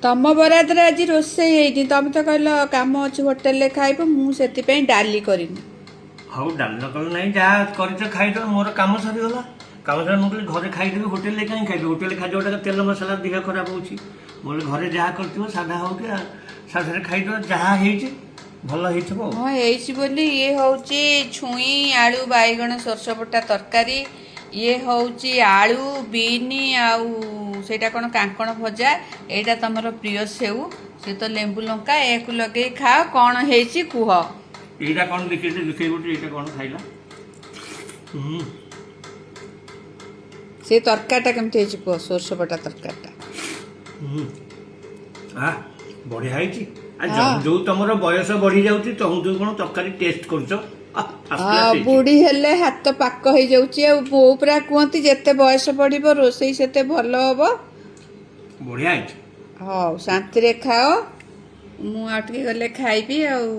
ତମ ବରାଦରେ ଆଜି ରୋଷେଇ ହେଇନି। ତମେ ତ କହିଲ କାମ ଅଛି, ହୋଟେଲରେ ଖାଇବ। ମୁଁ ସେଥିପାଇଁ ଡାଲି କରିନି। ହଉ, ଡାଲି ନ କଲେ ନାହିଁ, ଯାହା କରିଛ ଖାଇଦେବ। ମୋର କାମ ସରିଗଲା। କାମ ସରିଲା, ମୁଁ କହିଲି ଘରେ ଖାଇଦେବି, ହୋଟେଲରେ କାହିଁ ଖାଇବି? ହୋଟେଲରେ ଖାଦ୍ୟ ଗୁଡ଼ାକ ତେଲ ମସଲା, ଦେହ ଖରାପ ହେଉଛି। ମୁଁ କହିଲି ଘରେ ଯାହା କରିଥିବ, ସାଧା ହଉ କି ସାଧାରେ ଖାଇଦେବ। ଯାହା ହେଇଛି ଭଲ ହେଇଥିବ ଆଉ। ହଁ, ହେଇଛି ବୋଲି ଇଏ ହଉଛି ଛୁଇଁ, ଆଳୁ, ବାଇଗଣ, ସୋରିଷ ବଟା ତରକାରୀ। ଇଏ ହଉଛି ଆଳୁ, ବିନ୍ ଆଉ ସେଇଟା କ'ଣ କାଙ୍କଣ ଭଜା। ଏଇଟା ତମର ପ୍ରିୟ ସେଉ, ସେ ତ ଲେମ୍ବୁ ଲଙ୍କା, ଏହାକୁ ଲଗେଇ ଖାଅ। କ'ଣ ହେଇଛି କୁହ। ଏଇଟା କ'ଣ ଦେଖେଇ ଦେଖେଇ ଗୋଟେ, ଏଇଟା କ'ଣ ଖାଇଲା? ହୁଁ। ସେ ତରକାରୀଟା କେମିତି ହେଇଛି କୁହ, ସୋରିଷ ବଟା ତରକାରୀଟା। ହୁଁ, ଆ ବଢିଆ ହେଇଛି। ଆ ଯୋଉ ତମର ବୟସ ବଢି ଯାଉଛି, ତମକୁ ଯୋଉ କ'ଣ ତରକାରୀ ଟେଷ୍ଟ କରୁଛ, first class ହେଇଛି। ବୁଢୀ ହେଲେ ହାତ ପାକ ହେଇଯାଉଛି। ଆଉ ବୋଉ ପୁରା କୁହନ୍ତି, ଯେତେ ବୟସ ବଢିବ ରୋଷେଇ ସେତେ ଭଲ ହବ। ବଢିଆ ହେଇଛି। ହଉ, ଶାନ୍ତିରେ ଖାଅ। ମୁଁ ଆଉ ଟିକେ ଗଲେ ଖାଇବି ଆଉ।